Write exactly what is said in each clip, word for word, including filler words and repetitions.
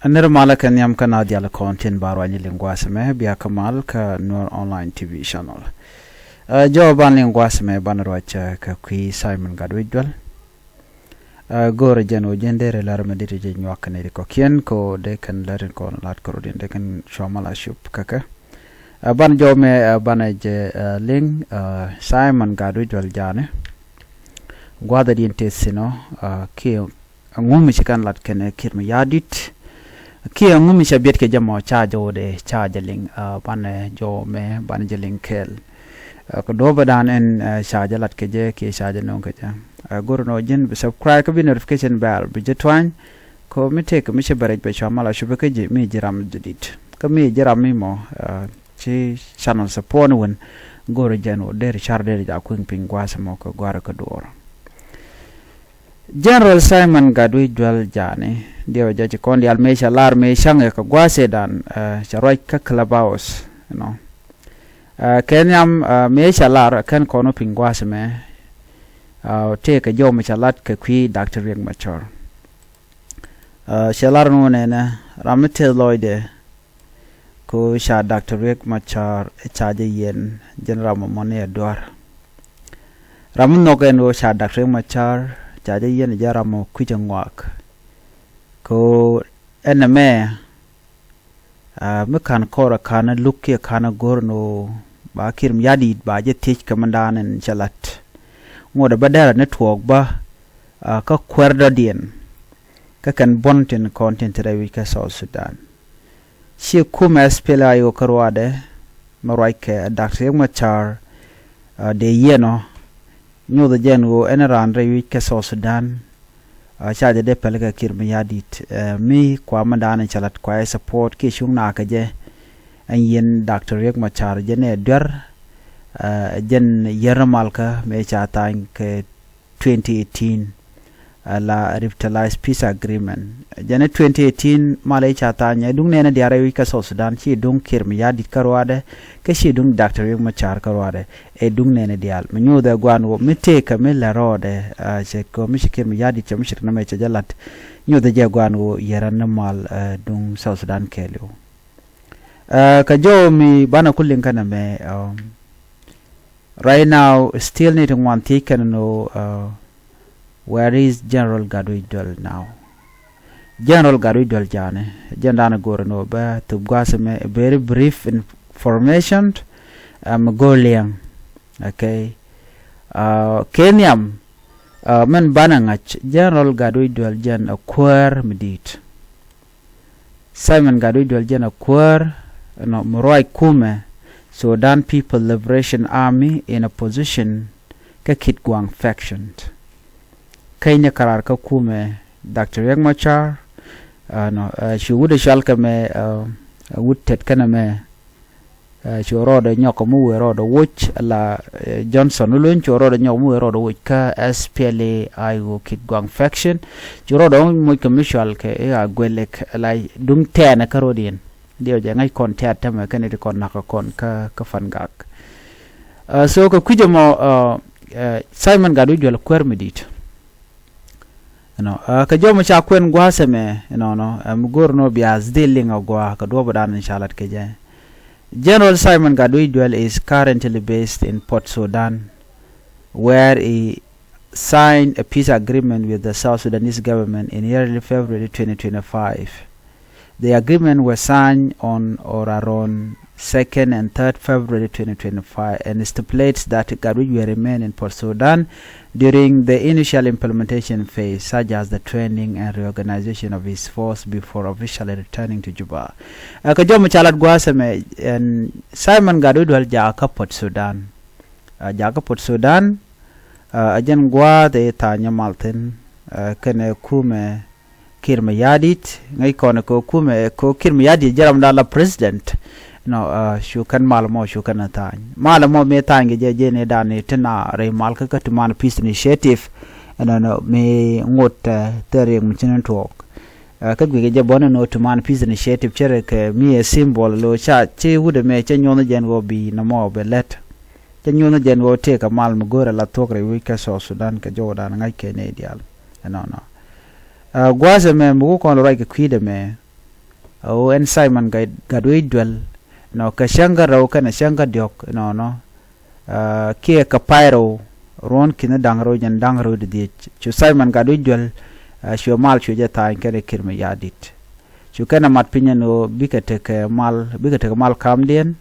Nir malä kɛ nhiam kä na dial kɔn tin ba ruany liŋ gua̱a̱th mɛ bia kä mal kä Nuer Online T V channel. Ɛ, jɔw ban liŋ gua̱a̱th mɛ ban ruac, ɛ, kɛ kui̱ Simon Gatwec Dual. Ɛ, go̱o̱rä jɛn ɣöö jɛn derɛ lär mɛ dit jɛ nyuak kɛ nɛy ti kɔ̱kiɛn kɛ ɣöö dee kɛn lät in kɔn lat kɛ rot in dee kɛn cua mal a cup kä kɛ. Ɛ, ban jɔw mɛ, ɛ, banɛ jɛ, ɛ, liŋ, ɛ, Simon Gatwec Dual Jani. Gua̱a̱th ɛ diɛn tëë thi̱n ɔ, ɛ, kiɛ ɛŋu mi ci kɛn lat kɛnɛ Kiir Mayardit. Kiɛ ɛŋu mi cɛ biɛt kɛ jɛ mɔ ca jɛ wä dee ca jɛ liŋ, ɛ, banɛ jɔw mɛ banɛ jɛ liŋ kɛɛl. Ɛ, kɛ duɔ̱ɔ̱p ɛ dan ɛn, ɛ, ca jɛ lat kɛ jɛ kiɛ ca jɛ nööŋ kɛ jɛ. Ɛ, go̱r nɔ ji̱n bi subscribe kä bi notification bell bi jɛ tuany. Kɛ mi tëëk mi ci bɛ rɛc bɛ cua mal a cupɛ kä ji̱ mi ji̱ ram jɛ dit. Kä mi ji̱ ram mi mɔ, ɛ, ci channel support ni wän. Go̱r jɛn wä der car der ja kui̱ŋ piny gua̱a̱th mɔ kɛ gua̱a̱r kä duɔ̱ɔ̱r. General Simon Gatwec Dual Jani, diɛw jɛ ci kɔn dial mëë cɛ lar mëë caŋ ɛ kɛ gua̱a̱th ɛ dan, ɛ, cɛ ruac kä Clubhouse, you know. Ɛ, kɛ nhiam, ɛ, mëë cɛ lar kɛn kɔn wä piny gua̱a̱th mɛ, ɛ, tëë kɛ jɔw mi cɛ lat kɛ kui̱ Doctor Riek Machar. Ɛ, cɛ lar ni wä nɛnɛ ram mi tëë lɔcdɛ, ko ca Doctor Riek Machar ca jɛ yiɛn jɛn ram mɔ ni ɛ duar. Ram mi nhɔk ɛn ɣöö ca Doctor Riek Machar ca jɛ yiɛn jɛ ram mɔ kui̱c ɛ ŋuak. Ko ɛn ɛmɛ, ɛ, mi ka̱n kɔr ɛ ka̱n ɛ luk kiɛ ka̱n ɛ go̱r ɛn ɣöö ba Kiir Mayardit ba jɛ thiec kɛ mindan ɛn cɛ lat. Ŋot ɛ bä derɛ ni tuɔɔk bä, ɛ, kä kuɛr dɔ̱diɛn kä kɛn buɔ̱n tin kɔn tin te rɛy wi̱c kä South Sudan. Ci kumɛ S P L A I O kä ruaadɛ mi ruac kɛ Doctor Riek Machar, ɛ, dee yiɛn ɔ. Nyothɛ jɛn ɣöö ɛn raan rɛy wi̱c kä South Sudan, ɛ, ca jɛ dee päl kɛ Kiir Mayardit, ɛ, mi kua mindan cɛ lat kua ɛ support kiɛ cuŋ nakä jɛ. Ɛn yiɛn Doctor Riek Machar jɛn ɛ duer, ɛ, jɛn yier ni malkä mëë ca tha̱a̱ny kɛ twenty eighteen, ɛ, la Revitalized Peace Agreement. Jɛn ɛ twenty eighteen malɛ ca tha̱a̱ny ɛ duŋ nɛɛnɛ diaal rɛy wi̱c kä South Sudan ci duŋ Kiir Mayardit kä ruaadɛ, kä ci duŋ Doctor Riek Machar kä ruaadɛ. Ɛ duŋ nɛɛnɛ diaal mi nyothɛ guan ɣöö mi tëëkä mi lɛ rɔɔdɛ, ɛ, cɛ kɛ mi ci Kiir Mayardit cɛ mi ci rinɛ mɛ cɛ jɛ lat. Nyothɛ jɛ guan ɣöö yɛrɛ ni mal, ɛ, duŋ South Sudan kɛɛliw. Ɛ, kɛ jɔw mi banɛ ku liŋ kɛnɛ mɛ, um, right now still ni ti ŋuan thiec kɛnɛ ni ɣöö, ɛ, where is General Gatwec Dual now? General Gatwec Dual Jani, jɛn danɛ go̱o̱rɛ ni ɣöö bä thup gua̱a̱th mɛ a very brief information, ɛ, mi go̱o̱r liɛŋ. Okay. Ɛ, kɛ nhiam, ɛ, mɛn banɛ ŋa̱c General Gatwec Dual jɛn ɛ kuäär mi di̱i̱t. Simon Gatwec Dual jɛn ɛ kuäär, ɛnɔ, mi ruac kumɛ Sudan People Liberation Army in opposition kä Kitgwang faction. Keny ni karar kä kumɛ Doctor Riek Machar, ɛnɔ, ɛ, cu wut ɛ cual kɛ mɛ, ɛ, wut tet kɛnɛ mɛ, ɛ, cu rɔɔdɛ nyɔk kɛ mi wëë rɔɔdɛ woc la, ɛ, Johnson Olony cu rɔɔdɛ nyɔk mi wëë rɔɔdɛ woc kä S P L A I O Kitgwang faction. Cu rɔɔdɛ moc kɛ mi cual kɛ i̱ a guelek la duŋ tɛɛnɛ kä rɔɔdiɛn. Diɛw jɛ ŋäc kɔn tɛɛt tämɛ kɛn i̱ ti kɔn nakä kɔn kä, kä Fangak. Ɛ, so kɛ kui̱cä mɔ, ɛ, ɛ, Simon Gatwec Dual kuäär mi di̱i̱t. You know, ɛ, kɛ jɔmɛ ca kuɛn gua̱a̱th ɛmɛ, you know, nɔ, ɛ, mi go̱r nɔ bia dhil liŋ a gua̱a̱ kɛ duɔ̱ɔ̱p dan in ca lat kɛ jɛ. General Simon Gatwec Dual is currently based in Port Sudan, where he signed a peace agreement with the South Sudanese government in early February twenty twenty-five. The agreement was signed on or around second and third February twenty twenty-five and stipulates that Gatwec will remain in Port Sudan during the initial implementation phase, such as the training and reorganization of his force before officially returning to Juba. Ɛ, kɛ jɔmɛ ca lat gua̱a̱th ɛmɛ, ɛn Simon Gatwec Dual jakä Port Sudan. Ɛ, jakä Port Sudan, ɛ, ɛ jɛn gua̱a̱th ɛ tha̱a̱ny mal thi̱n, ɛ, kɛnɛ kumɛ Kiir Mayardit, ŋäc kɔn kɛ kumɛ, kɛ Kiir Mayardit jɛ ram dan la president. Nɔ, ɛ, cu kɛn mal mɔ, cu kɛn tha̱a̱ny. Mal mɔ mëë tha̱a̱ny kɛ jɛ, jɛ ni dan ni ti na rɛy mal kä, kä Tumaini Peace Initiative. Ɛnɔ, nɔ, mëë ŋot, ɛ, thɛr riɛk mi cin tuɔɔk. Ɛ, kä guikɛ jɛ bɔn ɛn ɣöö Tumaini Peace Initiative cɛ rɛ kɛ mi ɛ symbol lo ca, ci wut ɛmɛ cɛ nyuɔth jɛn ɣöö bi nɔmɔ bɛ lät. Cɛ nyuɔth jɛn ɣöö tëëkɛ mal mi go̱o̱rɛ la thuɔ̱k rɛy wi̱c kä South Sudan kɛ jɔwdan ŋa̱c kɛ nɛy diaal. Ɛnɔnɔ. Ɛ, gua̱a̱th ɛmɛ mi wä kɔn ruac kɛ kui̱dɛ mɛ. ɣöö ɛn Simon Gatwec Duel, ɛnɔ, kɛ cäŋ kä rɛw kɛnɛ cäŋ kä diɔ̱k, ɛnɔnɔ, kiɛ kɛ pay rɛw, ruɔ̱n ki̱n da̱ŋ rɛw jɛn da̱ŋ rɛw di dhiec. Cu Simon Gatwec Duel, cu mal cu jɛ tha̱a̱ny kɛnɛ Kiir Mayardit. Cu kɛnɛ mat piny ɛn ɣöö bikɛ tekɛ mal, bikɛ tekɛ mal kamdiɛn,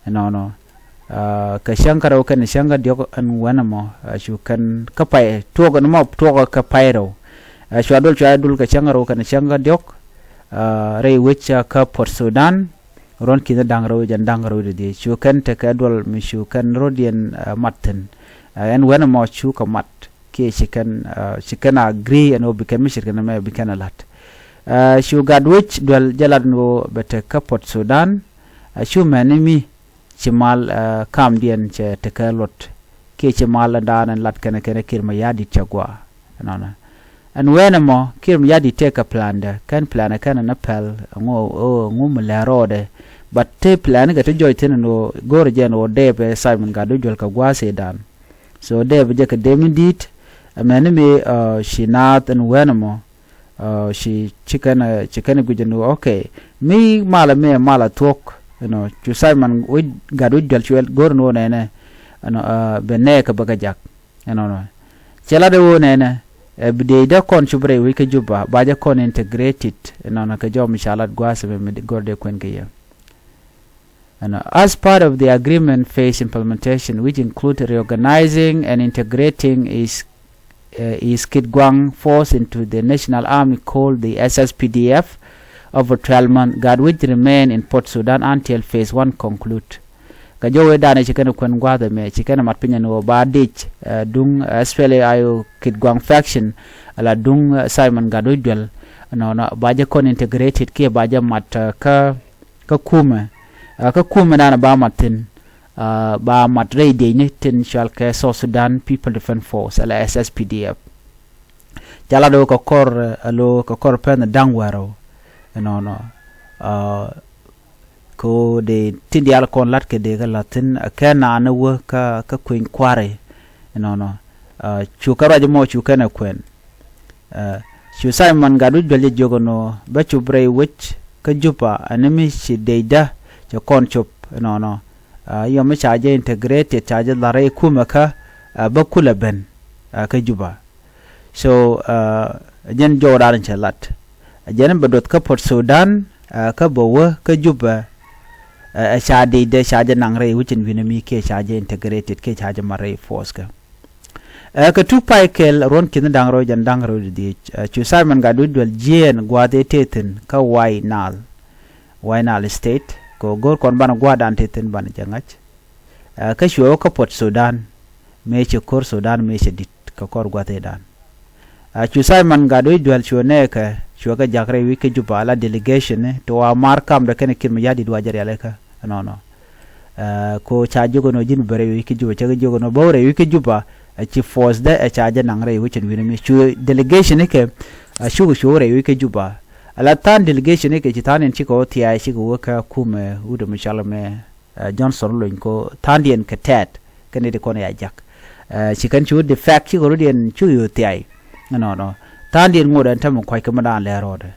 ɛnɔnɔ, kɛ cäŋ kä rɛw kɛnɛ cäŋ kä diɔ̱k ɛn wɛn ɛmɔ, cu kɛn kä pay tuɔk ɛn mɔ tuɔk kɛ pay rɛw. Cua duɔl, cua duɔl kɛ cäŋ kä rɛw kɛnɛ cäŋ kä diɔ̱k, rɛy wec kä Port Sudan, ruɔ̱n ki̱n da̱ŋ rɛw jɛn da̱ŋ rɛw di dhiec. Cu kɛn tekɛ duɔl mi cu kɛn rɔ̱diɛn mat thi̱n. Ɛn wɛn ɛmɔ cu kɛ mat kiɛ ci kɛn, ci kɛn agree ɛn ɣöö bi kɛn mi ce̱tkɛ nɛmɛ bi kɛn ɛ la̱t. Cu Gatwec Duel jɛ lat ɛn ɣöö bɛ te kä Port Sudan, cu mɛni mi ci mal kamdiɛn cɛ tekɛ luɔt kiɛ ci mal ɛn da̱a̱n ɛn lat kɛnɛ kɛnɛ Kiir Mayardit cɛ gɔaa. Ɛnɔnɔ, ɛn wɛn ɛmɔ Kiir Mayardit tëëkɛ plan dɛ, kɛn plan ɛ kɛn ɛn ɛ pɛl ɛŋu, ɛŋu mi lɛ rɔɔdɛ. But te plan kɛ te jɔc thi̱n ɛn ɣöö go̱o̱rɛ jɛ ɛn ɣöö dɛɛp ɛ Simon Gatwec Duel kɛ gua̱a̱th ëëdan. So dɛɛp jɛ kɛ dee mi di̱i̱t, ɛmɛni mi ci naath ɛn wɛn ɛmɔ, ci, ci kɛn, ci kɛn guic ɛn ɣöö, okay, mi malɛ mi malɛ thuɔ̱k, you know, cu Simon Gatwec Duel cuɛ go̱r ɛn ɣöö nɛnɛ, you know, bɛ nɛɛkɛ bɛ kɛ jak, you know, nɔ. Cɛ lat ɛ ɣöö nɛnɛ, ɛ bi dee dee kɔn cup rɛy wec kä Juba, ba jɛ kɔn integrated, you know, nɔ, kɛ jɔw mi ca lat gua̱a̱th ɛmɛ mi go̱r dee kuɛn kɛ yɛ. And as part of the agreement phase implementation, which include reorganizing and integrating his, uh, his Kitgwang force into the national army called the S S P D F over twelve months, Gatwec remain in Port Sudan until phase one conclude. Kɛ jɔw ëë danɛ ci kɛn kuɛn gua̱a̱th ɛmɛ, ci kɛn mat piny ɛn ɣöö ba dic, uh, duŋ, uh, S P L A I O Kitgwang faction, ala duŋ, uh, Simon Gatwec Duel, nɔnɔ, ba jɛ kɔn integrated kiɛ ba jɛ mat, uh, kä kä kumɛ, uh, kä kumɛ danɛ ba mat thi̱n, uh, ba mat rɛy diecni tin cɔal kɛ South Sudan People Defense Force, ala S S P D F. Ca lat ɣöö kɛ kɔr, uh, alo kɛ kɔr pɛn da̱ŋ wärä, you know, nɔ. Uh, kɛ ɣöö dee tin diaal kɔn lat kɛ dee kɛ la̱th thi̱n, uh, kɛ naan ɛ wä kä, kä kueny kua̱ri, you know, nɔ. Uh, cu kɛ ruac mɔ cu kɛn ɛ kuɛn. Uh, cu Simon Gatwec Duel jɛ jiök ɛn ɣöö bä cup rɛy wec kä Juba, ɛn mi ci dee dä cɛ kɔn cup, you know, nɔ. Uh, yɔm mi ca jɛ integrated, ca jɛ la̱r rɛy kumɛ kä, uh, bä kulɛ ben, uh, kä Juba. So, uh, jɛn jɔwdan cɛ lat. Jɛn bɛ duɔth kä Port Sudan, uh, kä bɛ wä kä Juba, uh, ɛ ca dee dä ca jɛ naŋ rɛy wec ɛn wi̱nɛ mi kiɛ ca jɛ integrated kiɛ ca jɛ mat rɛy force kä. Ɛ kɛ tuk pay kɛl ruɔ̱n ki̱n da̱ŋ rɛw jɛn da̱ŋ rɛw di dhiec, ɛ cu Simon Gatwec Duel jiɛɛn gua̱a̱th ëë tëë thi̱n kä White Nile, White Nile State, kɛ ɣöö go̱o̱r kɔn banɛ gua̱a̱thdan tëë thi̱n banɛ jɛ ŋa̱c. Ɛ kä cuɛ wä kä Port Sudan, mëë ci ko̱r Sudan mëë cɛ di̱t kɛ kɔr gua̱a̱th ëëdan. Ɛ cu Simon Gatwec Duel cuɛ nɛɛkɛ, cuɛ kɛ jak rɛy wec kä Juba, ala delegation ni ti wa maar kamdɛ kɛnɛ Kiir Mayardit wa jɛ rialikä, nɔnɔ. Ɛ ko ca jiök ɛn ɣöö ji̱n bɛ rɛy wec kä Juba, cä kɛ jiök ɛn ɣöö bä wä rɛy wec kä Juba, ɛ ci force dä ɛ ca jɛ naŋ rɛy wec ɛn wi̱nɛ mi. Cu delegation ni kɛ, ɛ cukɛ cu wä rɛy wec kä Juba. Ala tha̱a̱n delegation ni kɛ ci tha̱a̱n in cikɛ wä thia̱a̱c cikɛ wä kä kumɛ wut ɛmɛ cɔal ɛmɛ, ɛ Johnson Olony, ko tha̱a̱ndiɛn kɛ tɛɛt kɛnɛ ti kɔn ya jak. Ɛ ci kɛn cu defect cikɛ rɔ̱diɛn cu yo̱o̱ thia̱a̱c. Nɔnɔ. Tha̱a̱ndiɛn ŋot ɛn tämɛ kua̱c kɛ mi daan lɛr rɔɔdɛ.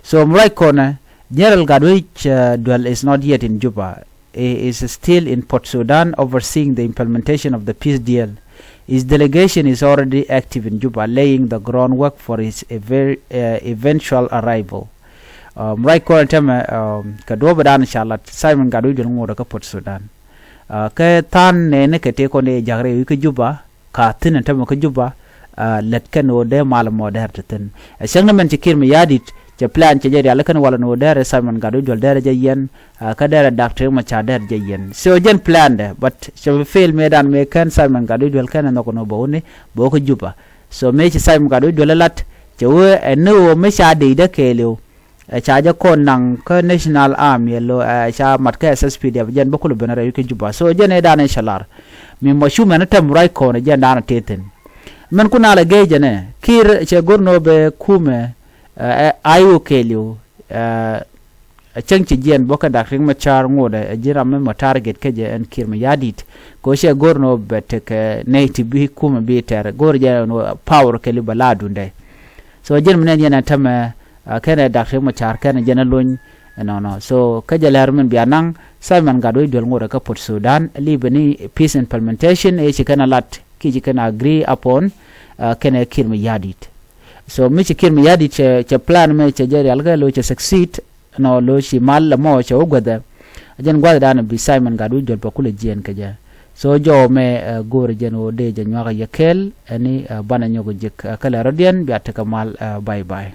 So mi ruac kɔnɛ, General Gatwec, ɛ, Duel is not yet in Juba. He is still in Port Sudan overseeing the implementation of the peace deal. His delegation is already active in Juba, laying the groundwork for his ever, ɛ, eventual arrival. Ɛ mi ruac kɔnɛ tämɛ, ɛ, kɛ duɔ̱ɔ̱p ɛ daan ca lat Simon Gatwec Duel ŋotdɛ kä Port Sudan. Ɛ kɛ tha̱a̱n nɛɛni kɛ tëë kɔn dee jak rɛy wec kä Juba, ka thi̱n ɛn tämɛ kä Juba, ɛ lät kɛn ɣöö dee mal ɛmɔ dɛr te thi̱n. Ɛ cäŋ ni mɛn ci Kiir Mayardit cɛ plan cɛ jɛ rial kɛn walɛ ni ɣöö dɛr ɛ Simon Gatwec Duel dɛr ɛ jɛ yɛn, ɛ kä dɛr ɛ Doctor Riek Machar dɛr ɛ jɛ yɛn. So jɛn plan dɛ, but cɛ bi fail mëëdan mëë kɛn Simon Gatwec Duel kɛn ɛ nhɔk ɛn ɣöö bɛ wä ni, bɛ wä kä Juba. So mëë ci Simon Gatwec Duel ɛ lat, cɛ wee ɛ ni ɣöö mi ca dee dee kɛɛliw, ɛ ca jɛ kɔn naŋ kä National Army, ɛ lo, ɛ ca mat kä S S P D F, jɛn bä kulɛ ben rɛy wec kä Juba. So jɛn ëë danɛ cɛ lar. Mi mɔ cu mɛn ɛ tɛm ruac kɔn ɛ jɛn danɛ tëë thi̱n. Mɛn kun alɛ gee jɛnɛ, Kiir cɛ go̱r nɔ bɛ kumɛ, ɛ, ɛ, I O kɛɛliw, ɛ, ɛ cäŋ ci jiɛn bä kɛ Doctor Riek Machar ŋotdɛ, ɛ ji̱n ram mi mɔ target kä jɛ ɛn Kiir Mayardit. Kɛ ɣöö cɛ go̱r nɔ bɛ tekɛ nɛy ti bi kumɛ bi tɛr. Go̱r jɛ nɔ power kɛɛliw bɛ la dundɛ. So jɛn mi nɛn yɛn ɛ tämɛ, ɛ, kɛnɛ Doctor Riek Machar kɛnɛ jɛn ɛ lony, Ɛnɔnɔ so kä jɛ lɛr min bia naŋ Simon Gatwec duel ŋot ɛ kä Port Sudan li bɛ ni peace implementation ɛ ci kɛn a lat ki ci kɛn a agree upon kɛn ɛ Kiir Mayardit. So mi ci Kiir Mayardit cɛ plan mɛ cɛ jɛ rial kɛ lo cɛ succeed nɔ lo ci mal lɛ mɔ cɛ wä guɛthɛ. A jɛn guath dan bi Simon Gatwec duel pa kulɛ jiɛn kɛ jɛ. So jɔw mɛ go̱o̱rɛ jɛn wä dee jɛ nyuak a yɛ kɛɛl ɛni banɛ nyɔk jik kä lɛ rɔdiɛn bia tekɛ mal. Bye bye.